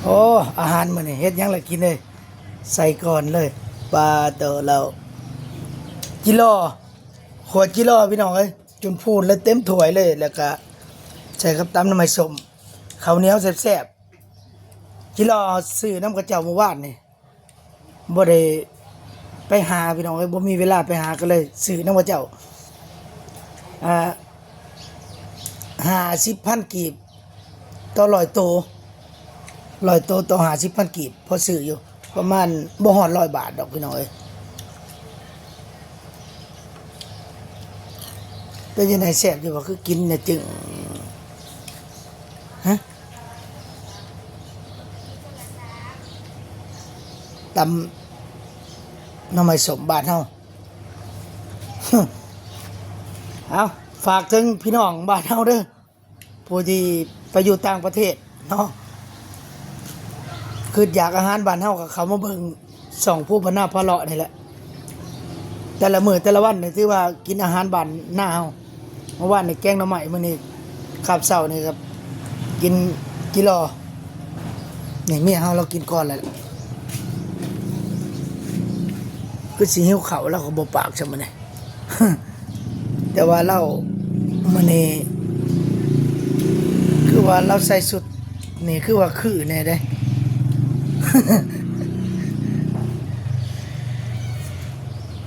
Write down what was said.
ໂອ້ ອາຫານມື້ນີ້ເຮັດຫຍັງລະກິນເລີຍ ໃສ່ກ່ອນເລີຍ ປາໂຕ ເຫຼົ້າ ຈິລໍ ຂົວຈິລໍ ພີ່ນ້ອງເອີຍ ຈົນພູນເລີຍ ເຕັມຖ້ວຍເລີຍ ແລ້ວກະໃສ່ກັບຕຳໜໍ່ໄມ້ສົ້ມ ເຂົ້າໜຽວແຊບໆ ຈິລໍຊື້ນຳເຂົາເຈົ້າມື້ວານນີ້ ບໍ່ໄດ້ໄປຫາພີ່ນ້ອງເອີຍ ບໍ່ມີເວລາໄປຫາ ກໍເລີຍຊື້ນຳເຂົາເຈົ້າ ອ່າ ຫ້າສິບພັນກີບຕໍ່ຮ້ອຍໂຕ ຮ້ອຍໂຕຕໍ່ຫ້າສິບພັນກີບ ພໍຊື້ຢູ່ ປະມານບໍ່ຮອດຮ້ອຍບາດດອກພີ່ນ້ອງເອີຍ. ເປັນຈັ່ງໃດ ແຊບຢູ່ບໍ່? ຄືກິນແນວຈຶ່ງ ຮະ? ຕຳໜໍ່ໄມ້ສົ້ມບ້ານເຮົາ ເອົາ ຝາກເຖິງພີ່ນ້ອງບ້ານເຮົາເດີ ຜູ້ທີ່ໄປຢູ່ຕ່າງປະເທດເນາະ ຄິດຢາກອາຫານບ້ານເຮົາ ກໍເຂົ້າມາເບິ່ງຊ່ອງພູບານນາພາເລາະນີ້ແຫຼະ ແຕ່ລະມື້ແຕ່ລະວັນນີ້ຖືວ່າກິນອາຫານບ້ານນາເຮົາ. ເມື່ອວານນີ້ແກງໜໍ່ໄມ້ ມື້ນີ້ຄາບເຊົ້ານີ້ກໍກິນຈິລໍ ນີ້ເມຍເຮົາລາວກິນກ່ອນແລ້ວ ຄືຊິຫິວເຂົ້າ ລາວກໍບໍ່ປາກຊ້ຳມື້ນີ້ ແຕ່ວ່າລາວ ມື້ນີ້ຄືວ່າລາວໃສ່ຊຸດນີ້ ຄືວ່າຄືແນ່ເດ້